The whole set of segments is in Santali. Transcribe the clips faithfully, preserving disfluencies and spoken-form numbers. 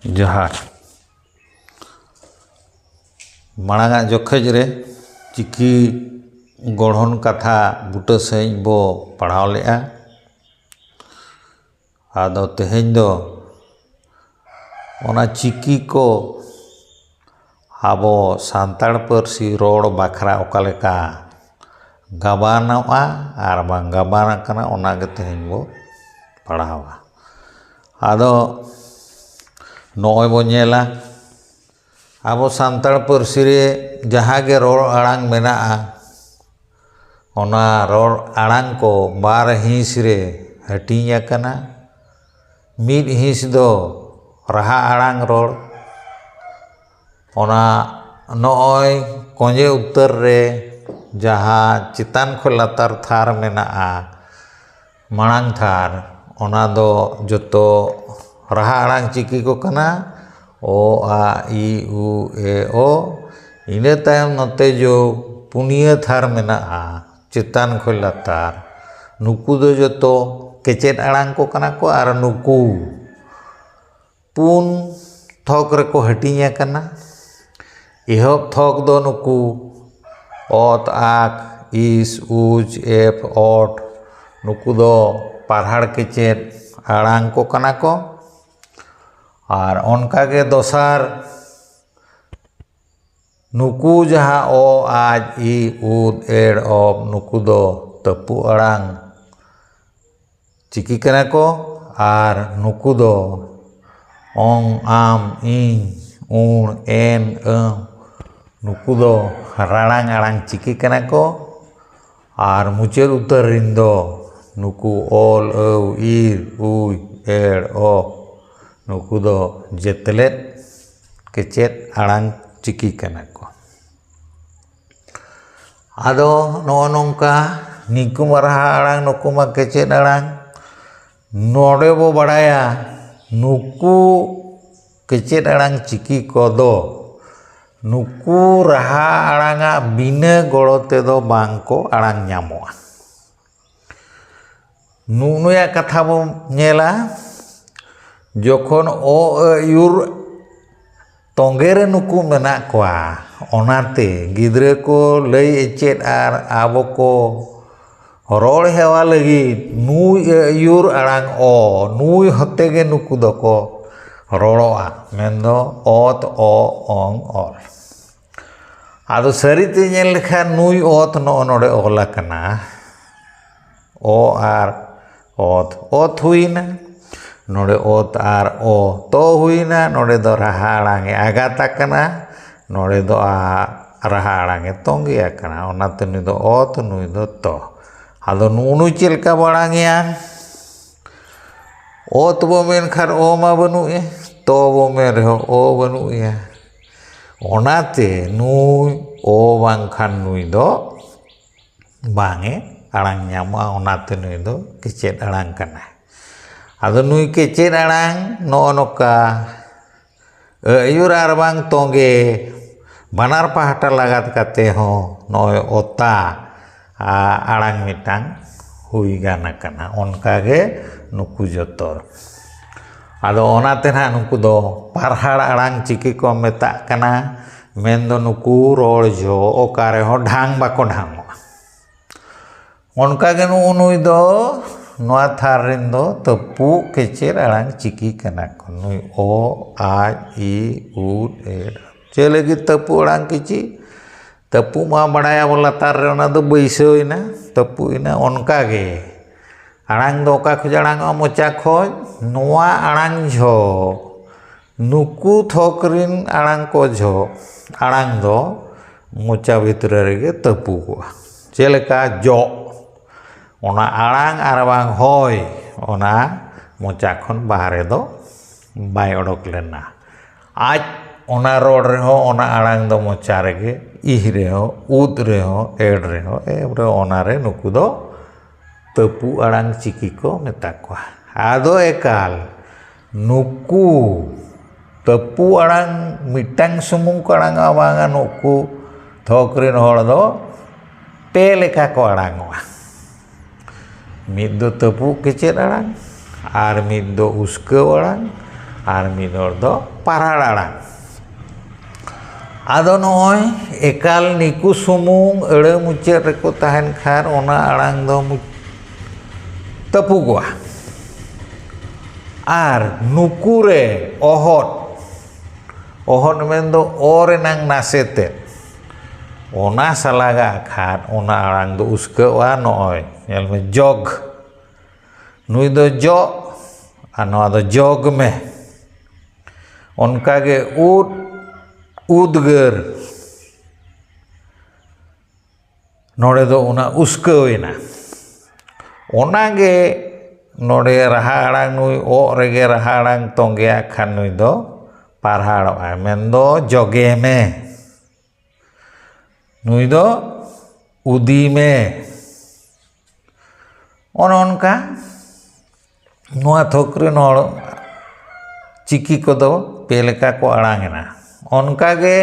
ᱡᱚᱦᱟᱨ᱾ ᱢᱟᱲᱟᱝᱟᱜ ᱡᱚᱠᱷᱮᱡ ᱨᱮ ᱪᱤᱠᱤ ᱜᱚᱲᱦᱚᱱ ᱠᱟᱛᱷᱟ ᱵᱩᱴᱟᱹ ᱥᱟᱺᱦᱤᱡ ᱵᱚ ᱯᱟᱲᱦᱟᱣ ᱞᱮᱫᱼᱟ᱾ ᱟᱫᱚ ᱛᱮᱦᱮᱧ ᱫᱚ ᱚᱱᱟ ᱪᱤᱠᱤ ᱠᱚ ᱟᱵᱚ ᱥᱟᱱᱛᱟᱲ ᱯᱟᱹᱨᱥᱤ ᱨᱚᱲ ᱵᱟᱠᱷᱨᱟ ᱚᱠᱟ ᱞᱮᱠᱟ ᱜᱟᱵᱟᱱᱚᱜᱼᱟ ᱟᱨ ᱵᱟᱝ ᱜᱟᱵᱟᱱ ᱟᱠᱟᱱᱟ, ᱚᱱᱟ ᱜᱮ ᱛᱮᱦᱮᱧ ᱵᱚ ᱯᱟᱲᱦᱟᱣᱟ᱾ ᱟᱫᱚ ᱱᱚᱜᱼᱚᱭ ᱵᱚ ᱧᱮᱞᱟ, ᱟᱵᱚ ᱥᱟᱱᱛᱟᱲ ᱯᱟᱹᱨᱥᱤ ᱨᱮ ᱡᱟᱦᱟᱸ ᱜᱮ ᱨᱚᱲ ᱟᱲᱟᱝ ᱢᱮᱱᱟᱜᱼᱟ, ᱚᱱᱟ ᱨᱚᱲ ᱟᱲᱟᱝ ᱠᱚ ᱵᱟᱨ ᱦᱤᱸᱥ ᱨᱮ ᱦᱟᱹᱴᱤᱧ ᱟᱠᱟᱱᱟ᱾ ᱢᱤᱫ ᱦᱤᱸᱥ ᱫᱚ ᱨᱟᱦᱟ ᱟᱲᱟᱝ ᱨᱚᱲ, ᱚᱱᱟ ᱱᱚᱜᱼᱚᱭ ᱠᱚᱧᱮ ᱩᱛᱟᱹᱨ ᱨᱮ ᱡᱟᱦᱟᱸ ᱪᱮᱛᱟᱱ ᱠᱷᱚᱱ ᱞᱟᱛᱟᱨ ᱛᱷᱟᱨ ᱢᱮᱱᱟᱜᱼᱟ, ᱢᱟᱲᱟᱝ ᱛᱷᱟᱨ, ᱚᱱᱟ ᱫᱚ ᱡᱚᱛᱚ ᱨᱟᱦᱟ ᱟᱲᱟᱝ ᱪᱤᱠᱤ ᱠᱚ ᱠᱟᱱᱟ, ᱚ, ᱟ, ᱤ, ᱩ, ᱮ, ᱳ᱾ ᱤᱱᱟᱹ ᱛᱟᱭᱚᱢ ᱱᱚᱛᱮ ᱡᱚ ᱯᱩᱱᱭᱟᱹ ᱛᱷᱟᱨ ᱢᱮᱱᱟᱜᱼᱟ, ᱪᱮᱛᱟᱱ ᱠᱷᱚᱱ ᱞᱟᱛᱟᱨ᱾ ᱱᱩᱠᱩ ᱫᱚ ᱡᱚᱛᱚ ᱠᱮᱪᱮᱫ ᱟᱲᱟᱝ ᱠᱚ ᱠᱟᱱᱟ ᱠᱚ᱾ ᱟᱨ ᱱᱩᱠᱩ ᱯᱩᱱ ᱛᱷᱚᱠ ᱨᱮᱠᱚ ᱦᱟᱹᱴᱤᱧ ᱟᱠᱟᱱᱟ᱾ ᱮᱦᱚᱵ ᱛᱷᱚᱠ ᱫᱚ ᱱᱩᱠᱩ ᱚᱛ, ᱟᱠ, ᱤᱥ, ᱩᱪ, ᱮᱯ, ᱚᱴ, ᱱᱩᱠᱩ ᱫᱚ ᱯᱟᱨᱦᱟᱲ ᱠᱮᱪᱮᱫ ᱟᱲᱟᱝ ᱠᱚ ᱠᱟᱱᱟ ᱠᱚ᱾ ᱟᱨ ᱚᱱᱠᱟᱜᱮ ᱫᱚᱥᱟᱨ, ᱱᱩᱠᱩ ᱡᱟᱦᱟᱸ ᱚ, ᱟᱡ, ᱤ, ᱩᱫ, ᱮᱲ, ᱚᱯ, ᱱᱩᱠᱩ ᱫᱚ ᱛᱟᱹᱯᱩ ᱟᱲᱟᱝ ᱪᱤᱠᱤ ᱠᱟᱱᱟ ᱠᱚ᱾ ᱟᱨ ᱱᱩᱠᱩ ᱫᱚ ᱚᱝ, ᱟᱢ, ᱤᱧ, ᱩᱬ, ᱮᱱ, ᱟᱹᱢ, ᱱᱩᱠᱩ ᱫᱚ ᱨᱟᱲᱟᱝ ᱟᱲᱟᱝ ᱪᱤᱠᱤ ᱠᱟᱱᱟ ᱠᱚ᱾ ᱟᱨ ᱢᱩᱪᱟᱹᱫ ᱩᱛᱟᱹᱨ ᱨᱤᱱ ᱫᱚ ᱱᱩᱠᱩ ᱚᱞ, ᱟᱹᱣ, ᱤᱨ, ᱩᱭ, ᱮᱲ, ᱚ, ᱱᱩᱠᱩ ᱫᱚ ᱡᱮᱛᱮᱞᱮᱫ ᱠᱮᱪᱮᱫ ᱟᱲᱟᱝ ᱪᱤᱠᱤ ᱠᱟᱱᱟ ᱠᱚ᱾ ᱟᱫᱚ ᱱᱚᱜᱼᱚ ᱱᱚᱝᱠᱟ, ᱱᱤᱠᱩ ᱢᱟ ᱨᱟᱦᱟ ᱟᱲᱟᱝ, ᱱᱩᱠᱩ ᱢᱟ ᱠᱮᱪᱮᱫ ᱟᱲᱟᱝ᱾ ᱱᱚᱰᱮ ᱵᱚ ᱵᱟᱲᱟᱭᱟ, ᱱᱩᱠᱩ ᱠᱮᱪᱮᱫ ᱟᱲᱟᱝ ᱪᱤᱠᱤ ᱠᱚᱫᱚ ᱱᱩᱠᱩ ᱨᱟᱦᱟ ᱟᱲᱟᱝᱟᱜ ᱵᱤᱱᱟᱹ ᱜᱚᱲᱚ ᱛᱮᱫᱚ ᱵᱟᱝ ᱠᱚ ᱟᱲᱟᱝ ᱧᱟᱢᱚᱜᱼᱟ᱾ ᱱᱩᱜᱼᱱᱩᱭᱟᱜ ᱠᱟᱛᱷᱟ ᱵᱚᱱ ᱧᱮᱞᱟ᱾ ᱡᱚᱠᱷᱚᱱ ᱚ ᱟᱹᱭᱩᱨ ᱛᱚᱸᱜᱮ ᱨᱮ ᱱᱩᱠᱩ ᱢᱮᱱᱟᱜ ᱠᱚᱣᱟ, ᱚᱱᱟᱛᱮ ᱜᱤᱫᱽᱨᱟᱹ ᱠᱚ ᱞᱟᱹᱭ ᱮᱪᱮᱫ ᱟᱨ ᱟᱵᱚ ᱠᱚ ᱨᱚᱲ ᱦᱮᱣᱟ ᱞᱟᱹᱜᱤᱫ ᱱᱩᱭ ᱟᱹᱭᱩᱨ ᱟᱲᱟᱝ ᱚ, ᱱᱩᱭ ᱦᱚᱛᱮ ᱜᱮ ᱱᱩᱠᱩ ᱫᱚᱠᱚ ᱨᱚᱲᱚᱜᱼᱟ, ᱢᱮᱱᱫᱚ ᱚᱛ, ᱚ, ᱚᱝ, ᱚᱞ᱾ ᱟᱫᱚ ᱥᱟᱹᱨᱤᱛᱮ ᱧᱮᱞ ᱞᱮᱠᱷᱟᱱ ᱱᱩᱭ ᱚᱛ ᱱᱚᱜᱼᱚ ᱱᱚᱰᱮ ᱚᱞ ᱟᱠᱟᱱᱟ, ᱚ ᱟᱨ ᱚᱛ, ᱚᱛ ᱦᱩᱭᱱᱟ, ᱱᱚᱰᱮ ᱚᱛ ᱟᱨ ᱚ ᱛᱚ ᱦᱩᱭᱱᱟ, ᱱᱚᱰᱮ ᱫᱚ ᱨᱟᱦᱟ ᱟᱲᱟᱝ ᱮ ᱟᱜᱟᱛ ᱟᱠᱟᱱᱟ, ᱱᱚᱰᱮ ᱫᱚ ᱟ-, ᱨᱟᱦᱟ ᱟᱲᱟᱝ ᱮ ᱛᱚᱸᱜᱮ ᱟᱠᱟᱱᱟ, ᱚᱱᱟᱛᱮ ᱱᱩᱭ ᱫᱚ ᱚᱛ, ᱱᱩᱭ ᱫᱚ ᱛᱚ᱾ ᱟᱫᱚ ᱱᱩᱜᱼᱩ ᱱᱩᱭ ᱪᱮᱫ ᱞᱮᱠᱟ ᱵᱚ ᱟᱲᱟᱝ ᱮᱭᱟ? ᱚᱛ ᱵᱚ ᱢᱮᱱ ᱠᱷᱟᱱ ᱚ ᱢᱟ ᱵᱟᱹᱱᱩᱜ ᱮ, ᱛᱚ ᱵᱚ ᱢᱮᱱ ᱨᱮᱦᱚᱸ ᱚ ᱵᱟᱹᱱᱩᱜ ᱮᱭᱟ᱾ ᱚᱱᱟᱛᱮ ᱱᱩᱭ ᱚ ᱵᱟᱝᱠᱷᱟᱱ ᱱᱩᱭ ᱫᱚ ᱵᱟᱝ ᱮ ᱟᱲᱟᱝ ᱧᱟᱢᱚᱜᱼᱟ, ᱚᱱᱟᱛᱮ ᱱᱩᱭ ᱫᱚ ᱠᱮᱪᱮᱫ ᱟᱲᱟᱝ ᱠᱟᱱᱟᱭ᱾ ᱟᱫᱚ ᱱᱩᱭ ᱠᱮᱪᱮᱫ ᱟᱲᱟᱝ ᱱᱚᱜᱼᱚ ᱱᱚᱝᱠᱟ ᱟᱹᱭᱩᱨ ᱟᱨ ᱵᱟᱝ ᱛᱚᱸᱜᱮ ᱵᱟᱱᱟᱨ ᱯᱟᱦᱴᱟ ᱞᱟᱜᱟᱛ ᱠᱟᱛᱮ ᱦᱚᱸ ᱱᱚᱜᱼᱚᱭ ᱚᱛᱟ, ᱟ, ᱟᱲᱟᱝ ᱢᱤᱫᱴᱟᱝ ᱦᱩᱭ ᱜᱟᱱ ᱟᱠᱟᱱᱟ᱾ ᱚᱱᱠᱟᱜᱮ ᱱᱩᱠᱩ ᱡᱚᱛᱚ᱾ ᱟᱫᱚ ᱚᱱᱟᱛᱮ ᱱᱟᱦᱟᱜ ᱱᱩᱠᱩ ᱫᱚ ᱯᱟᱨᱦᱟᱲ ᱟᱲᱟᱝ ᱪᱤᱠᱤ ᱠᱚ ᱢᱮᱛᱟᱜ ᱠᱟᱱᱟ, ᱢᱮᱱᱫᱚ ᱱᱩᱠᱩ ᱨᱚᱲ ᱡᱚᱦᱚᱜ ᱚᱠᱟ ᱨᱮᱦᱚᱸ ᱰᱷᱟᱝ ᱵᱟᱠᱚ ᱰᱷᱟᱝᱚᱜᱼᱟ᱾ ᱚᱱᱠᱟᱜᱮ ᱱᱩᱜᱼᱩ ᱱᱩᱭ ᱫᱚ ᱱᱚᱣᱟ ᱛᱷᱟᱨ ᱨᱮᱱ ᱫᱚ ᱛᱟᱹᱯᱩᱜ ᱠᱮᱪᱮᱫ ᱟᱲᱟᱝ ᱪᱤᱠᱤ ᱠᱟᱱᱟ ᱠᱚ᱾ ᱱᱩᱭ ᱚ, ᱟᱡ, ᱤ, ᱩᱫ, ᱮᱰ᱾ ᱪᱮᱫ ᱞᱟᱹᱜᱤᱫ ᱛᱟᱹᱯᱩᱜ ᱟᱲᱟᱝ ᱠᱤᱪᱤ? ᱛᱟᱹᱯᱩᱜ ᱢᱟ ᱵᱟᱲᱟᱭᱟᱵᱚ ᱞᱟᱛᱟᱨ ᱨᱮ ᱚᱱᱟ ᱫᱚ ᱵᱟᱹᱭᱥᱟᱹᱣ ᱮᱱᱟ, ᱛᱟᱹᱯᱩᱜ ᱮᱱᱟ᱾ ᱚᱱᱠᱟᱜᱮ ᱟᱲᱟᱝ ᱫᱚ ᱚᱠᱟ ᱠᱷᱚᱡ ᱟᱲᱟᱝᱚᱜᱼᱟ? ᱢᱚᱪᱟ ᱠᱷᱚᱡ᱾ ᱱᱚᱣᱟ ᱟᱲᱟᱝ ᱡᱷᱚᱜ ᱱᱩᱠᱩ ᱛᱷᱚᱠ ᱨᱤᱱ ᱟᱲᱟᱝ ᱠᱚ ᱡᱷᱚᱜ ᱟᱲᱟᱝ ᱫᱚ ᱢᱚᱪᱟ ᱵᱷᱤᱛᱨᱤ ᱨᱮᱜᱮ ᱛᱟᱹᱯᱩᱜᱚᱜᱼᱟ᱾ ᱪᱮᱫ ᱞᱮᱠᱟ? ᱡᱚᱜ, ᱚᱱᱟ ᱟᱲᱟᱝ ᱟᱨ ᱵᱟᱝ ᱦᱚᱭ ᱚᱱᱟ ᱢᱚᱪᱟ ᱠᱷᱚᱱ ᱵᱟᱦᱨᱮ ᱫᱚ ᱵᱟᱭ ᱚᱰᱚᱠ ᱞᱮᱱᱟ᱾ ᱟᱡ ᱚᱱᱟ ᱨᱚᱲ ᱨᱮᱦᱚᱸ ᱚᱱᱟ ᱟᱲᱟᱝ ᱫᱚ ᱢᱚᱪᱟ ᱨᱮᱜᱮ, ᱤᱦ ᱨᱮᱦᱚᱸ, ᱩᱫ ᱨᱮᱦᱚᱸ, ᱮᱰ ᱨᱮᱦᱚᱸ, ᱮᱵ ᱨᱮᱦᱚᱸ, ᱚᱱᱟᱨᱮ ᱱᱩᱠᱩ ᱫᱚ ᱛᱟᱹᱯᱩ ᱟᱲᱟᱝ ᱪᱤᱠᱤ ᱠᱚ ᱢᱮᱛᱟ ᱠᱚᱣᱟ᱾ ᱟᱫᱚ ᱮᱠᱟᱞ ᱱᱩᱠᱩ ᱛᱟᱹᱯᱩ ᱟᱲᱟᱝ ᱢᱤᱫᱴᱟᱝ ᱥᱩᱢᱩᱝ ᱠᱚ ᱟᱲᱟᱝᱟ ᱵᱟᱝᱟ, ᱱᱩᱠᱩ ᱛᱷᱚᱠ ᱨᱮᱱ ᱦᱚᱲ ᱫᱚ ᱯᱮ ᱞᱮᱠᱟ ᱠᱚ ᱟᱲᱟᱝᱚᱜᱼᱟ᱾ ᱢᱤᱫ ᱫᱚ ᱛᱟᱹᱯᱩ ᱠᱮᱪᱮᱫ ᱟᱲᱟᱝ, ᱟᱨ ᱢᱤᱫ ᱫᱚ ᱩᱥᱠᱟᱹᱣ ᱟᱲᱟᱝ, ᱟᱨ ᱢᱤᱫ ᱦᱚᱲ ᱫᱚ ᱯᱟᱨᱦᱟᱲ ᱟᱲᱟᱝ᱾ ᱟᱫᱚ ᱱᱚᱜᱼᱚᱭ ᱮᱠᱟᱞ ᱱᱤᱠᱩ ᱥᱩᱢᱩᱝ ᱟᱹᱲᱟᱹ ᱢᱩᱪᱟᱹᱫ ᱨᱮᱠᱚ ᱛᱟᱦᱮᱱ ᱠᱷᱟᱱ ᱚᱱᱟ ᱟᱲᱟᱝ ᱫᱚ ᱢᱩ-, ᱛᱟᱹᱯᱩᱜᱚᱜᱼᱟ᱾ ᱟᱨ ᱱᱩᱠᱩ ᱨᱮ ᱚᱦᱚᱫ, ᱚᱦᱚᱫ ᱢᱮᱱᱫᱚ ᱚ ᱨᱮᱱᱟᱝ ᱱᱟᱥᱮ ᱛᱮᱫ, ᱚᱱᱟ ᱥᱟᱞᱟᱜᱟᱜ ᱠᱷᱟᱱ ᱚᱱᱟ ᱟᱲᱟᱝ ᱫᱚ ᱩᱥᱠᱟᱹᱜᱼᱟ᱾ ᱱᱚᱜᱼᱚᱭ ᱧᱮᱞ ᱢᱮ, ᱡᱚᱜᱽ, ᱱᱩᱭ ᱫᱚ ᱡᱚᱜ, ᱟᱨ ᱱᱚᱣᱟ ᱫᱚ ᱡᱚᱜᱽ ᱢᱮ᱾ ᱚᱱᱠᱟᱜᱮ ᱩᱫ, ᱩᱫᱽᱜᱟᱹᱨ, ᱱᱚᱰᱮ ᱫᱚ ᱚᱱᱟ ᱩᱥᱠᱟᱹᱣ ᱮᱱᱟ᱾ ᱚᱱᱟᱜᱮ ᱱᱚᱰᱮ ᱨᱟᱦᱟ ᱟᱲᱟᱝ, ᱱᱩᱭ ᱚᱜ ᱨᱮᱜᱮ ᱨᱟᱦᱟ ᱟᱲᱟᱝ ᱛᱚᱸᱜᱮᱭᱟᱜ ᱠᱷᱟᱱ ᱱᱩᱭ ᱫᱚ ᱯᱟᱨᱦᱟᱲᱚᱜᱼᱟᱭ, ᱢᱮᱱᱫᱚ ᱡᱚᱜᱮ ᱢᱮ, ᱱᱩᱭ ᱫᱚ ᱩᱫᱤ ᱢᱮ᱾ ᱚᱱᱮ ᱚᱱᱠᱟ ᱱᱚᱣᱟ ᱛᱷᱚᱠ ᱨᱮᱱ ᱦᱚᱲ ᱪᱤᱠᱤ ᱠᱚᱫᱚ ᱯᱮ ᱞᱮᱠᱟ ᱠᱚ ᱟᱲᱟᱝ ᱮᱱᱟ᱾ ᱚᱱᱠᱟᱜᱮ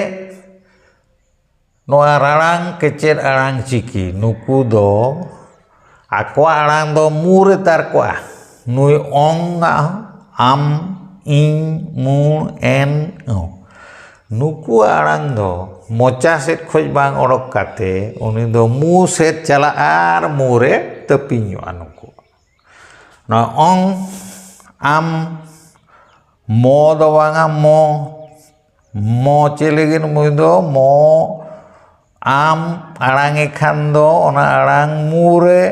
ᱱᱚᱣᱟ ᱨᱟᱲᱟᱝ ᱠᱮᱪᱮᱫ ᱟᱲᱟᱝ ᱪᱤᱠᱤ, ᱱᱩᱠᱩ ᱫᱚ ᱟᱠᱚᱣᱟᱜ ᱟᱲᱟᱝ ᱫᱚ ᱢᱩ ᱨᱮ ᱛᱟᱨᱠᱚᱜᱼᱟ᱾ ᱱᱩᱭ ᱚᱝ ᱟᱜ ᱦᱚᱸ ᱟᱢ, ᱤᱧ, ᱢᱩ, ᱮᱱ, ᱚ᱾ ᱱᱩᱠᱩᱣᱟᱜ ᱟᱲᱟᱝ ᱫᱚ ᱢᱚᱪᱟ ᱥᱮᱫ ᱠᱷᱚᱱ ᱵᱟᱝ ᱚᱰᱚᱠ ᱠᱟᱛᱮ ᱩᱱᱤ ᱫᱚ ᱢᱩ ᱥᱮᱫ ᱪᱟᱞᱟᱜᱼᱟ ᱟᱨ ᱢᱩ ᱨᱮ ᱛᱟᱹᱯᱤᱧᱚᱜᱼᱟ ᱱᱩᱠᱩ᱾ ᱱᱚᱣᱟ ᱚᱝ, ᱟᱢ, ᱢᱚ ᱫᱚ ᱵᱟᱝᱟ, ᱢᱚ, ᱢᱚ ᱪᱮᱫ ᱞᱟᱹᱜᱤᱫ ᱢᱩᱭ ᱫᱚ ᱢᱚ, ᱟᱢ ᱟᱲᱟᱝ ᱮ ᱠᱷᱟᱱ ᱫᱚ ᱚᱱᱟ ᱟᱲᱟᱝ ᱢᱩ ᱨᱮ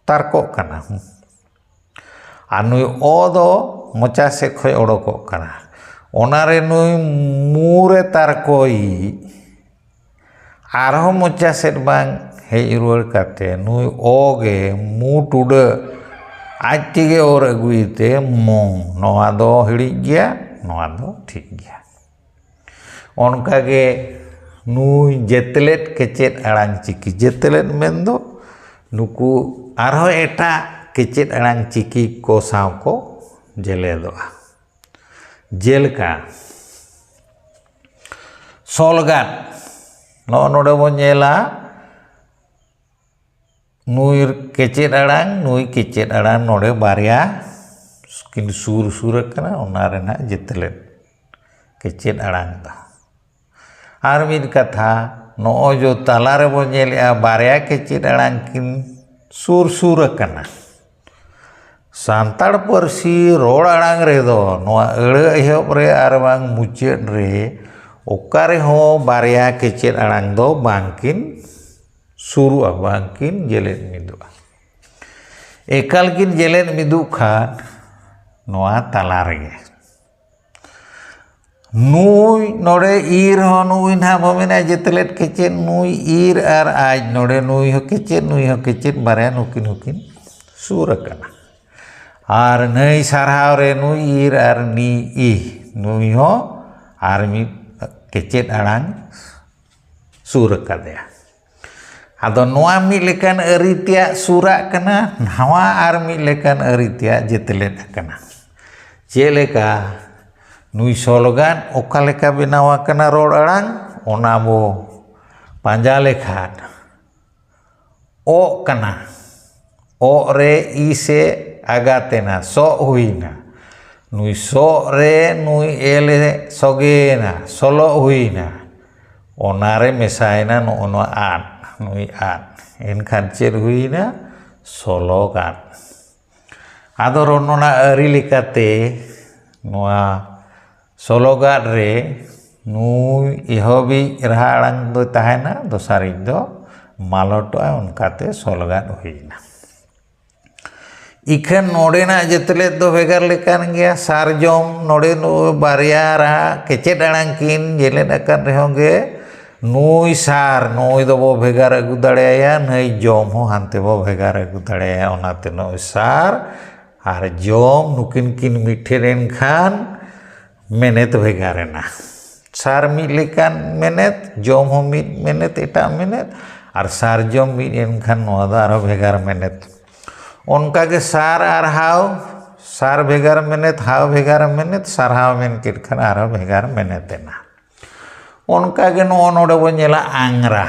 ᱛᱟᱨᱠᱚᱜ ᱠᱟᱱᱟ᱾ ᱟᱨ ᱱᱩᱭ ᱚ ᱫᱚ ᱢᱚᱪᱟ ᱥᱮᱫ ᱠᱷᱚᱱ ᱚᱰᱚᱠᱚᱜ ᱠᱟᱱᱟ᱾ ᱚᱱᱟᱨᱮ ᱱᱩᱭ ᱢᱩ ᱨᱮ ᱛᱟᱨᱠᱚᱭᱤᱡ ᱟᱨᱦᱚᱸ ᱢᱚᱪᱟ ᱥᱮᱫ ᱵᱟᱝ ᱦᱮᱡ ᱨᱩᱣᱟᱹᱲ ᱠᱟᱛᱮ ᱱᱩᱭ ᱚ ᱜᱮ ᱢᱩ ᱴᱩᱰᱟᱹᱜ ᱟᱡ ᱛᱮᱜᱮ ᱚᱨ ᱟᱹᱜᱩᱭ ᱛᱮ ᱢᱚᱝ᱾ ᱱᱚᱣᱟ ᱫᱚ ᱦᱤᱲᱤᱡ ᱜᱮᱭᱟ, ᱱᱚᱣᱟ ᱫᱚ ᱴᱷᱤᱠ ᱜᱮᱭᱟ᱾ ᱚᱱᱠᱟᱜᱮ ᱱᱩᱭ ᱡᱮᱛᱞᱮᱫ ᱠᱮᱪᱮᱫ ᱟᱲᱟᱝ ᱪᱤᱠᱤ, ᱡᱮᱛᱞᱮᱫ ᱢᱮᱱᱫᱚ ᱱᱩᱠᱩ ᱟᱨᱦᱚᱸ ᱮᱴᱟᱜ ᱠᱮᱪᱮᱫ ᱟᱲᱟᱝ ᱪᱤᱠᱤ ᱠᱚ ᱥᱟᱶ ᱠᱚ ᱡᱮᱞᱮᱫᱚᱜᱼᱟ᱾ ᱡᱮᱞᱮᱠᱟ ᱥᱚᱞᱜᱟᱫ, ᱱᱚᱜᱼᱚ ᱱᱚᱰᱮ ᱵᱚᱱ ᱧᱮᱞᱟ, ᱱᱩᱭ ᱠᱮᱪᱮᱫ ᱟᱲᱟᱝ, ᱱᱩᱭ ᱠᱮᱪᱮᱫ ᱟᱲᱟᱝ, ᱱᱚᱰᱮ ᱵᱟᱨᱭᱟ ᱠᱤᱱ ᱥᱩᱨ ᱥᱩᱨ ᱟᱠᱟᱱᱟ, ᱚᱱᱟ ᱨᱮᱱᱟᱜ ᱡᱮᱛᱮᱞᱮᱫ ᱠᱮᱪᱮᱫ ᱟᱲᱟᱝ ᱫᱚ᱾ ᱟᱨ ᱢᱤᱫ ᱠᱟᱛᱷᱟ, ᱱᱚᱜᱼᱚᱭ ᱡᱚ ᱛᱟᱞᱟ ᱨᱮᱵᱚᱱ ᱧᱮᱞᱮᱜᱼᱟ, ᱵᱟᱨᱭᱟ ᱠᱮᱪᱮᱫ ᱟᱲᱟᱝ ᱠᱤᱱ ᱥᱩᱨ ᱥᱩᱨ ᱟᱠᱟᱱᱟ᱾ ᱥᱟᱱᱛᱟᱲ ᱯᱟᱹᱨᱥᱤ ᱨᱚᱲ ᱟᱲᱟᱝ ᱨᱮᱫᱚ ᱱᱚᱣᱟ ᱟᱹᱲᱟᱹ ᱮᱦᱚᱵ ᱨᱮ ᱟᱨ ᱵᱟᱝ ᱢᱩᱪᱟᱹᱫ ᱨᱮ ᱚᱠᱟ ᱨᱮᱦᱚᱸ ᱵᱟᱨᱭᱟ ᱠᱮᱪᱮᱫ ᱟᱲᱟᱝ ᱫᱚ ᱵᱟᱝᱠᱤᱱ ᱥᱩᱨᱩᱜᱼᱟ, ᱵᱟᱝᱠᱤᱱ ᱡᱮᱞᱮᱫ ᱢᱤᱫᱚᱜᱼᱟ᱾ ᱮᱠᱟᱞ ᱠᱤᱱ ᱡᱮᱞᱮᱫ ᱢᱤᱫᱚᱜ ᱠᱷᱟᱱ ᱱᱚᱣᱟ ᱛᱟᱞᱟ ᱨᱮᱜᱮ᱾ ᱱᱩᱭ, ᱱᱚᱰᱮ ᱤᱨ ᱦᱚᱸ ᱱᱩᱭ ᱱᱟᱦᱟᱜ ᱵᱚ ᱢᱮᱱᱟ ᱡᱮᱛᱮᱞᱮᱫ ᱠᱮᱪᱮᱫ, ᱱᱩᱭ ᱤᱨ ᱟᱨ ᱟᱡ, ᱱᱚᱰᱮ ᱱᱩᱭ ᱦᱚᱸ ᱠᱮᱪᱮᱫ, ᱱᱩᱭ ᱦᱚᱸ ᱠᱮᱪᱮᱫ, ᱵᱟᱨᱭᱟ ᱱᱩᱠᱤᱱ ᱦᱚᱸᱠᱤᱱ ᱥᱩᱨ ᱟᱠᱟᱱᱟ᱾ ᱟᱨ ᱱᱟᱹᱭ ᱥᱟᱨᱦᱟᱣ ᱨᱮ ᱱᱩᱭ ᱤᱨ ᱟᱨ ᱱᱤ ᱤ, ᱱᱩᱭ ᱦᱚᱸ ᱟᱨ ᱢᱤᱫ ᱠᱮᱪᱮᱫ ᱟᱲᱟᱝ ᱥᱩᱨ ᱟᱠᱟᱫᱮᱭᱟ᱾ ᱟᱫᱚ ᱱᱚᱣᱟ ᱢᱤᱫ ᱞᱮᱠᱟᱱ ᱟᱹᱨᱤ ᱛᱮᱭᱟᱜ ᱥᱩᱨᱟᱜ ᱠᱟᱱᱟ, ᱱᱟᱣᱟ ᱟᱨ ᱢᱤᱫ ᱞᱮᱠᱟᱱ ᱟᱹᱨᱤ ᱛᱮᱭᱟᱜ ᱡᱮᱛᱮᱞᱮᱫ ᱟᱠᱟᱱᱟ᱾ ᱪᱮᱫ ᱞᱮᱠᱟ? ᱱᱩᱭ ᱥᱚᱞᱚᱜᱟᱫ ᱚᱠᱟ ᱞᱮᱠᱟ ᱵᱮᱱᱟᱣ ᱟᱠᱟᱱᱟ ᱨᱚᱲ ᱟᱲᱟᱝ, ᱚᱱᱟ ᱵᱚ ᱯᱟᱸᱡᱟ ᱞᱮᱠᱷᱟᱱ ᱚᱜ ᱠᱟᱱᱟ᱾ ᱚᱜ ᱨᱮ ᱤ ᱥᱮ ᱟᱜᱟᱛᱮᱱᱟ, ᱥᱚᱜ ᱦᱩᱭᱱᱟ᱾ ᱱᱩᱭ ᱥᱚᱜ ᱨᱮ ᱱᱩᱭ ᱮᱞ ᱮ ᱥᱚᱜᱮᱭᱮᱱᱟ, ᱥᱚᱞᱚᱜ ᱦᱩᱭᱱᱟ᱾ ᱚᱱᱟ ᱨᱮ ᱢᱮᱥᱟᱭᱮᱱᱟ ᱱᱚᱜᱼᱚ ᱱᱚᱣᱟ ᱟᱫ, ᱱᱩᱭ ᱟᱫ᱾ ᱮᱱᱠᱷᱟᱱ ᱪᱮᱫ ᱦᱩᱭᱱᱟ? ᱥᱚᱞᱚᱜᱟᱫ᱾ ᱟᱫᱚ ᱨᱚᱱᱚᱱᱟᱜ ᱟᱹᱨᱤ ᱞᱮᱠᱟᱛᱮ ᱱᱚᱣᱟ ᱥᱚᱞᱚᱜᱟᱫ ᱨᱮ ᱱᱩᱭ ᱮᱦᱚᱵᱤᱡ ᱨᱟᱦᱟ ᱟᱲᱟᱝ ᱫᱚ ᱛᱟᱦᱮᱱᱟ, ᱫᱚᱥᱟᱨᱤᱡ ᱫᱚ ᱢᱟᱞᱚᱴᱚᱜᱼᱟ, ᱚᱱᱠᱟᱛᱮ ᱥᱚᱞᱚᱜᱟᱫ ᱦᱩᱭᱱᱟ᱾ ᱤᱠᱷᱟᱹᱱ ᱱᱚᱰᱮᱱᱟᱜ ᱡᱮᱛᱮᱞᱮᱫ ᱫᱚ ᱵᱷᱮᱜᱟᱨ ᱞᱮᱠᱟᱱ ᱜᱮᱭᱟ᱾ ᱥᱟᱨᱡᱚᱢ, ᱱᱚᱰᱮ ᱱᱩᱭ ᱵᱟᱨᱭᱟ ᱨᱟᱦᱟ ᱠᱮᱪᱮᱫ ᱟᱲᱟᱝ ᱠᱤᱱ ᱡᱮᱞᱮᱫ ᱟᱠᱟᱱ ᱨᱮᱦᱚᱸ ᱜᱮ, ᱱᱩᱭ ᱥᱟᱨ, ᱱᱩᱭ ᱫᱚᱵᱚ ᱵᱷᱮᱜᱟᱨ ᱟᱹᱜᱩ ᱫᱟᱲᱮᱭᱟᱭᱟ, ᱱᱟᱹᱭ ᱡᱚᱢ ᱦᱚᱸ ᱦᱟᱱᱛᱮ ᱵᱚ ᱵᱷᱮᱜᱟᱨ ᱟᱹᱜᱩ ᱫᱟᱲᱮᱭᱟᱭᱟ᱾ ᱚᱱᱟᱛᱮ ᱱᱩᱭ ᱥᱟᱨ ᱟᱨ ᱡᱚᱢ ᱱᱩᱠᱤᱱ ᱠᱤᱱ ᱢᱤᱫ ᱴᱷᱮᱱ ᱮᱱᱠᱷᱟᱱ ᱢᱮᱱᱮᱛ ᱵᱷᱮᱜᱟᱨ ᱮᱱᱟ᱾ ᱥᱟᱨ ᱢᱤᱫ ᱞᱮᱠᱟᱱ ᱢᱮᱱᱮᱛ, ᱡᱚᱢ ᱦᱚᱸ ᱢᱤᱫ ᱢᱮᱱᱮᱛ, ᱮᱴᱟᱜ ᱢᱮᱱᱮᱛ, ᱟᱨ ᱥᱟᱨᱡᱚᱢ ᱢᱤᱫ ᱮᱱᱠᱷᱟᱱ ᱱᱚᱣᱟ ᱫᱚ ᱟᱨᱦᱚᱸ ᱵᱷᱮᱜᱟᱨ ᱢᱮᱱᱮᱛ᱾ ᱚᱱᱠᱟᱜᱮ ᱥᱟᱨ ᱟᱨ ᱦᱟᱣ, ᱥᱟᱨ ᱵᱷᱮᱜᱟᱨ ᱢᱮᱱᱮᱛ, ᱦᱟᱣ ᱵᱷᱮᱜᱟᱨ ᱢᱮᱱᱮᱛ, ᱥᱟᱨᱦᱟᱣ ᱢᱮᱱ ᱠᱮᱫ ᱠᱷᱟᱱ ᱟᱨᱦᱚᱸ ᱵᱷᱮᱜᱟᱨ ᱢᱮᱱᱮᱛ ᱮᱱᱟ᱾ ᱚᱱᱠᱟᱜᱮ ᱱᱚᱜᱼᱚ ᱱᱚᱰᱮ ᱵᱚᱱ ᱧᱮᱞᱟ ᱟᱝᱨᱟ᱾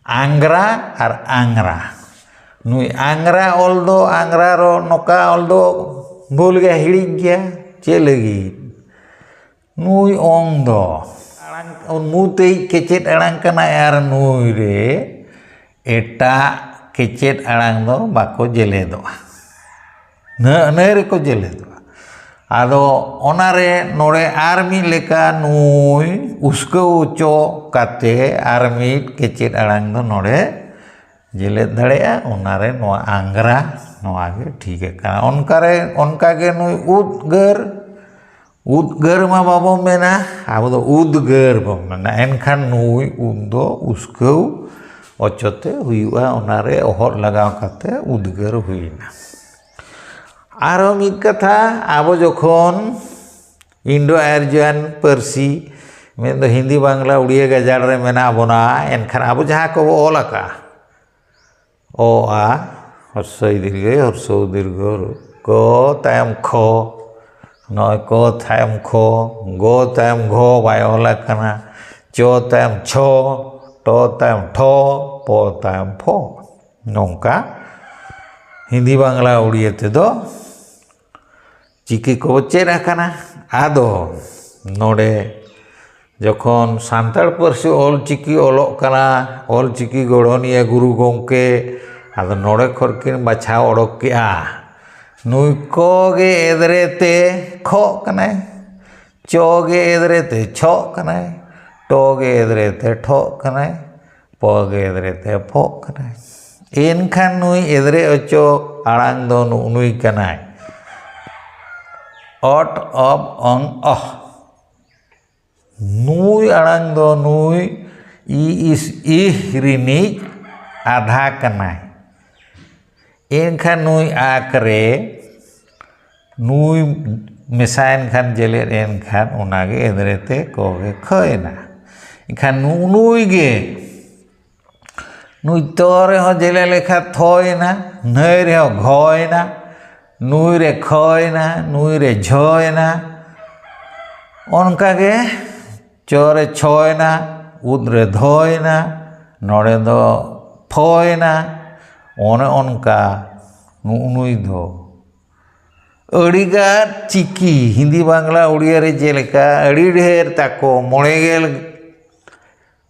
ᱟᱝᱜᱽᱨᱟ ᱟᱨ ᱟᱝᱨᱟ᱾ ᱱᱩᱭ ᱟᱝᱜᱽᱨᱟ ᱚᱞ ᱫᱚ, ᱟᱝᱜᱽᱨᱟ ᱨᱚ ᱱᱚᱠᱟ ᱚᱞ ᱫᱚ ᱵᱷᱩᱞ ᱜᱮᱭᱟ, ᱦᱤᱲᱤᱡ ᱜᱮᱭᱟ᱾ ᱪᱮᱫ ᱞᱟᱹᱜᱤᱫ? ᱱᱩᱭ ᱚᱝ ᱫᱚ ᱟᱲᱟᱝ, ᱢᱩ ᱛᱮᱭᱤᱡ ᱠᱮᱪᱮᱫ ᱟᱲᱟᱝ ᱠᱟᱱᱟᱭ ᱟᱨ ᱱᱩᱭ ᱨᱮ ᱮᱴᱟᱜ ᱠᱮᱪᱮᱫ ᱟᱲᱟᱝ ᱫᱚ ᱵᱟᱠᱚ ᱡᱮᱞᱮᱫᱚᱜᱼᱟ᱾ ᱱᱟᱹ-, ᱱᱟᱹᱭ ᱨᱮᱠᱚ ᱡᱮᱞᱮᱫᱚᱜᱼᱟ᱾ ᱟᱫᱚ ᱚᱱᱟᱨᱮ ᱱᱚᱰᱮ ᱟᱨ ᱢᱤᱫ ᱞᱮᱠᱟ ᱱᱩᱭ ᱩᱥᱠᱟᱹᱣ ᱚᱪᱚ ᱠᱟᱛᱮ ᱟᱨ ᱢᱤᱫ ᱠᱮᱪᱮᱫ ᱟᱲᱟᱝ ᱫᱚ ᱱᱚᱰᱮ ᱡᱮᱞᱮᱫ ᱫᱟᱲᱮᱭᱟᱜᱼᱟ᱾ ᱚᱱᱟᱨᱮ ᱱᱚᱣᱟ ᱟᱝᱜᱽᱨᱟ, ᱱᱚᱣᱟ ᱜᱮ ᱴᱷᱤᱠ ᱟᱠᱟᱱᱟ᱾ ᱚᱱᱠᱟᱨᱮ, ᱚᱱᱠᱟᱜᱮ ᱱᱩᱭ ᱩᱫᱽᱜᱟᱹᱨ, ᱩᱫᱽᱜᱟᱹᱨ ᱢᱟ ᱵᱟᱵᱚ ᱢᱮᱱᱟ, ᱟᱵᱚ ᱫᱚ ᱩᱫᱽᱜᱟᱹᱨ ᱵᱚᱱ ᱢᱮᱱᱟ᱾ ᱮᱱᱠᱷᱟᱱ ᱱᱩᱭ ᱩᱫᱽ ᱫᱚ ᱩᱥᱠᱟᱹᱣ ᱚᱪᱚᱛᱮ ᱦᱩᱭᱩᱜᱼᱟ, ᱚᱱᱟᱨᱮ ᱚᱦᱚᱫ ᱞᱟᱜᱟᱣ ᱠᱟᱛᱮ ᱩᱫᱽᱜᱟᱹᱨ ᱦᱩᱭᱱᱟ᱾ ᱟᱨᱦᱚᱸ ᱢᱤᱫ ᱠᱟᱛᱷᱟ, ᱟᱵᱚ ᱡᱚᱠᱷᱚᱱ Indo-Aryan ᱯᱟᱹᱨᱥᱤ, ᱢᱮᱱᱫᱚ ᱦᱤᱱᱫᱤ, ᱵᱟᱝᱞᱟ, ᱩᱲᱤᱭᱟ ᱜᱟᱡᱟᱲ ᱨᱮ ᱢᱮᱱᱟᱜ ᱵᱚᱱᱟ, ᱮᱱᱠᱷᱟᱱ ᱟᱵᱚ ᱡᱟᱦᱟᱸ ᱠᱚᱵᱚ ᱚᱞ ᱟᱠᱟᱜᱼᱟ, ᱚ, ᱟ, ᱦᱚᱨᱥᱚᱭ ᱫᱤᱨᱜᱷᱚᱭ, ᱦᱚᱨᱥᱚ ᱫᱤᱨᱜᱷᱚ ᱨᱩ, ᱠᱚ ᱛᱟᱭᱚᱢ ᱠᱷᱚ, ᱱᱚᱜᱼᱚᱭ ᱠᱚ ᱛᱟᱭᱚᱢ ᱠᱷᱚ, ᱜᱚ ᱛᱟᱭᱚᱢ ᱜᱷᱚ ᱵᱟᱭ ᱚᱞ ᱟᱠᱟᱱᱟ, ᱪᱚ ᱛᱟᱭᱚᱢ ᱪᱷᱚ, ᱴᱚ ᱛᱟᱭᱚᱢ ᱴᱷᱚ, ᱯᱚ ᱛᱟᱭᱚᱢ ᱯᱷᱚ᱾ ᱱᱚᱝᱠᱟ ᱦᱤᱱᱫᱤ, ᱵᱟᱝᱞᱟ, ᱩᱲᱤᱭᱟ ᱛᱮᱫᱚ ᱪᱤᱠᱤ ᱠᱚ ᱪᱮᱫ ᱟᱠᱟᱱᱟ᱾ ᱟᱫᱚ ᱱᱚᱰᱮ ᱡᱚᱠᱷᱚᱱ ᱥᱟᱱᱛᱟᱲ ᱯᱟᱹᱨᱥᱤ ᱚᱞ ᱪᱤᱠᱤ ᱚᱞᱚᱜ ᱠᱟᱱᱟ, ᱚᱞ ᱪᱤᱠᱤ ᱜᱚᱲᱦᱚᱱᱤᱭᱟᱹ ᱜᱩᱨᱩ ᱜᱚᱢᱠᱮ, ᱟᱫᱚ ᱱᱚᱰᱮ ᱠᱷᱚᱱ ᱠᱤᱱ ᱵᱟᱪᱷᱟᱣ ᱚᱰᱚᱠ ᱠᱮᱜᱼᱟ, ᱱᱩᱭ ᱠᱚ ᱜᱮ ᱮᱫᱨᱮ ᱛᱮ ᱠᱷᱚᱜ ᱠᱟᱱᱟᱭ, ᱪᱚ ᱜᱮ ᱮᱫᱨᱮ ᱛᱮ ᱪᱷᱚᱜ ᱠᱟᱱᱟᱭ, ᱴᱚ ᱜᱮ ᱮᱫᱨᱮ ᱛᱮ ᱴᱷᱚᱜ ᱠᱟᱱᱟᱭ, ᱯᱚ ᱜᱮ ᱮᱫᱨᱮ ᱛᱮ ᱯᱚᱜ ᱠᱟᱱᱟᱭ᱾ ᱮᱱᱠᱷᱟᱱ ᱱᱩᱭ ᱮᱫᱨᱮ ᱚᱪᱚ ᱟᱲᱟᱝ ᱫᱚ ᱱᱩᱜᱼᱱᱩᱭ ᱠᱟᱱᱟᱭ, ᱚᱴ, ᱚᱵ, ᱚᱝ, ᱚᱦ᱾ ᱱᱩᱭ ᱟᱲᱟᱝ ᱫᱚ ᱱᱩᱭ ᱤ, ᱤᱥ, ᱤᱦ ᱨᱤᱱᱤᱡ ᱟᱫᱷᱟ ᱠᱟᱱᱟᱭ᱾ ᱮᱱᱠᱷᱟᱱ ᱱᱩᱭ ᱟᱠ ᱨᱮ ᱱᱩᱭ ᱢᱮᱥᱟᱭᱮᱱ ᱠᱷᱟᱱ, ᱡᱮᱞᱮᱫ ᱮᱱ ᱠᱷᱟᱱ, ᱚᱱᱟᱜᱮ ᱮᱫᱨᱮ ᱛᱮ ᱠᱚ ᱜᱮ ᱠᱷᱚᱭᱮᱱᱟ᱾ ᱮᱱᱠᱷᱟᱱ ᱱᱩᱜᱼᱱᱩᱭ ᱜᱮ ᱱᱩᱭ ᱛᱚ ᱨᱮᱦᱚᱸ ᱡᱮᱞᱮ ᱞᱮᱠᱷᱟ ᱛᱷᱚᱭᱮᱱᱟ, ᱱᱟᱹᱭ ᱨᱮᱦᱚᱸ ᱜᱷᱚᱭᱮᱱᱟ, ᱱᱩᱭ ᱨᱮ ᱠᱷᱚᱭᱮᱱᱟ, ᱱᱩᱭ ᱨᱮ ᱡᱷᱚᱭᱮᱱᱟ᱾ ᱚᱱᱠᱟᱜᱮ ᱪᱚ ᱨᱮ ᱪᱷᱚᱭᱮᱱᱟ, ᱩᱫ ᱨᱮ ᱫᱷᱚᱭᱮᱱᱟ, ᱱᱚᱰᱮ ᱫᱚ ᱯᱷᱚᱭᱮᱱᱟ᱾ ᱚᱱᱮ ᱚᱱᱠᱟ ᱱᱩᱜᱼᱩ ᱱᱩᱭ ᱫᱚ ᱟᱹᱰᱤᱜᱟᱱ ᱪᱤᱠᱤ, ᱦᱤᱱᱫᱤ, ᱵᱟᱝᱞᱟ, ᱩᱲᱤᱭᱟ ᱨᱮ ᱡᱮᱞᱮᱠᱟ ᱟᱹᱰᱤ ᱰᱷᱮᱨ ᱛᱟᱠᱚ ᱢᱚᱬᱮ ᱜᱮᱞ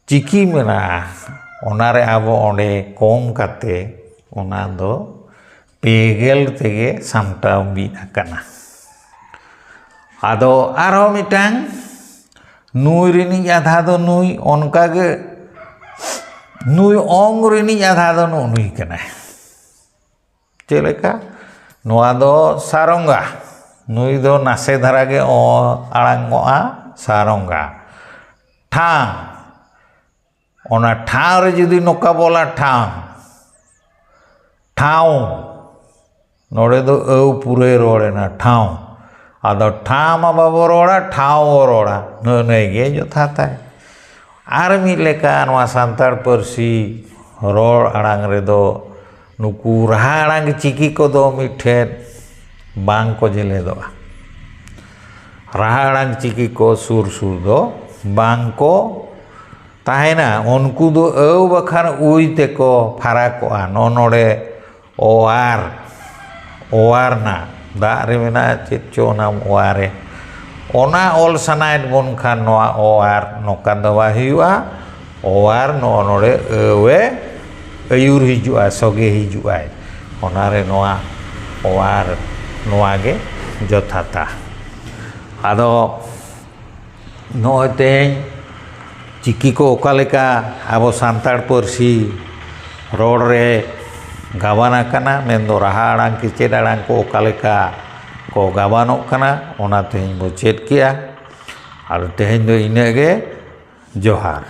ᱪᱤᱠᱤ ᱢᱮᱱᱟᱜᱼᱟ, ᱚᱱᱟᱨᱮ ᱟᱵᱚ ᱚᱸᱰᱮ ᱠᱚᱢ ᱠᱟᱛᱮ ᱚᱱᱟ ᱫᱚ ᱯᱮ ᱜᱮᱞ ᱛᱮᱜᱮ ᱥᱟᱢᱴᱟᱣ ᱢᱤᱫ ᱟᱠᱟᱱᱟ᱾ ᱟᱫᱚ ᱟᱨᱦᱚᱸ ᱢᱤᱫᱴᱟᱝ ᱱᱩᱭ ᱨᱤᱱᱤᱡ ᱟᱫᱷᱟ ᱫᱚ ᱱᱩᱭ, ᱚᱱᱠᱟᱜᱮ ᱱᱩᱭ ᱚᱝ ᱨᱤᱱᱤᱡ ᱟᱫᱷᱟ ᱫᱚ ᱱᱩᱜᱼᱩ ᱱᱩᱭ ᱠᱟᱱᱟᱭ᱾ ᱪᱮᱫ ᱞᱮᱠᱟ? ᱱᱚᱣᱟ ᱫᱚ ᱥᱟᱨᱚᱝᱜᱟ, ᱱᱩᱭ ᱫᱚ ᱱᱟᱥᱮ ᱫᱷᱟᱨᱟ ᱜᱮ ᱚ ᱟᱲᱟᱝᱚᱜᱼᱟ, ᱥᱟᱨᱚᱝᱜᱟ᱾ ᱴᱷᱟᱝ, ᱚᱱᱟ ᱴᱷᱟᱶ ᱨᱮ ᱡᱩᱫᱤ ᱱᱚᱝᱠᱟ ᱵᱚᱞᱟ ᱴᱷᱟᱝ, ᱴᱷᱟᱶ, ᱱᱚᱰᱮ ᱫᱚ ᱟᱹᱣ ᱯᱩᱨᱟᱹᱭ ᱨᱚᱲ ᱮᱱᱟ, ᱴᱷᱟᱶ᱾ ᱟᱫᱚ ᱴᱷᱟᱶ ᱢᱟ ᱵᱟᱵᱚ ᱨᱚᱲᱟ, ᱴᱷᱟᱶ ᱵᱚ ᱨᱚᱲᱟ, ᱱᱟᱹᱱᱟᱹᱭ ᱜᱮ ᱡᱚᱛᱷᱟᱛᱟᱭ᱾ ᱟᱨ ᱢᱤᱫ ᱞᱮᱠᱟ ᱱᱚᱣᱟ ᱥᱟᱱᱛᱟᱲ ᱯᱟᱹᱨᱥᱤ ᱨᱚᱲ ᱟᱲᱟᱝ ᱨᱮᱫᱚ ᱱᱩᱠᱩ ᱨᱟᱦᱟ ᱟᱲᱟᱝ ᱪᱤᱠᱤ ᱠᱚᱫᱚ ᱢᱤᱫ ᱴᱷᱮᱱ ᱵᱟᱝ ᱠᱚ ᱡᱮᱞᱮᱫᱚᱜᱼᱟ᱾ ᱨᱟᱦᱟ ᱟᱲᱟᱝ ᱪᱤᱠᱤ ᱠᱚ ᱥᱩᱨ ᱥᱩᱨ ᱫᱚ ᱵᱟᱝ ᱠᱚ ᱛᱟᱦᱮᱱᱟ᱾ ᱩᱱᱠᱩ ᱫᱚ ᱟᱹᱣ ᱵᱟᱠᱷᱟᱱ ᱩᱭ ᱛᱮᱠᱚ ᱯᱷᱟᱨᱟᱠᱚᱜᱼᱟ᱾ ᱱᱚᱜᱼᱚ ᱱᱚᱰᱮ ᱚᱣᱟᱨ, ᱚᱣᱟᱨ ᱱᱟ, ᱫᱟᱜ ᱨᱮ ᱢᱮᱱᱟᱜᱼᱟ ᱪᱮᱫ ᱪᱚ ᱚᱱᱟ ᱚᱣᱟᱨᱮ, ᱚᱱᱟ ᱚᱞ ᱥᱟᱱᱟᱭᱮᱫ ᱵᱚᱱ ᱠᱷᱟᱱ ᱱᱚᱣᱟ ᱚᱣᱟᱨ ᱱᱚᱝᱠᱟ ᱫᱚ ᱵᱟᱭ ᱦᱩᱭᱩᱜᱼᱟ᱾ ᱚᱣᱟᱨ ᱱᱚᱜᱼᱚ ᱱᱚᱰᱮ ᱟᱹᱣᱮ ᱟᱹᱭᱩᱨ ᱦᱤᱡᱩᱜᱼᱟ, ᱥᱚᱜᱮ ᱦᱤᱡᱩᱜᱼᱟᱭ, ᱚᱱᱟᱨᱮ ᱱᱚᱣᱟ ᱚᱣᱟᱨ ᱱᱚᱣᱟ ᱜᱮ ᱡᱚᱛᱷᱟᱛᱟ᱾ ᱟᱫᱚ ᱱᱚᱜᱼᱚᱭ ᱛᱮᱦᱮᱧ ᱪᱤᱠᱤ ᱠᱚ ᱚᱠᱟ ᱞᱮᱠᱟ ᱟᱵᱚ ᱥᱟᱱᱛᱟᱲ ᱯᱟᱹᱨᱥᱤ ᱨᱚᱲ ᱨᱮ ᱜᱟᱵᱟᱱ ᱟᱠᱟᱱᱟ, ᱢᱮᱱᱫᱚ ᱨᱟᱦᱟ ᱟᱲᱟᱝ, ᱠᱮᱪᱮᱫ ᱟᱲᱟᱝ ᱠᱚ ᱚᱠᱟ ᱞᱮᱠᱟ ᱠᱚ ᱜᱟᱵᱟᱱᱚᱜ ᱠᱟᱱᱟ, ᱚᱱᱟ ᱛᱮᱦᱮᱧ ᱵᱚ ᱪᱮᱫ ᱠᱮᱜᱼᱟ᱾ ᱟᱫᱚ ᱛᱮᱦᱮᱧ ᱫᱚ ᱤᱱᱟᱹᱜ ᱜᱮ᱾ ᱡᱚᱦᱟᱨ᱾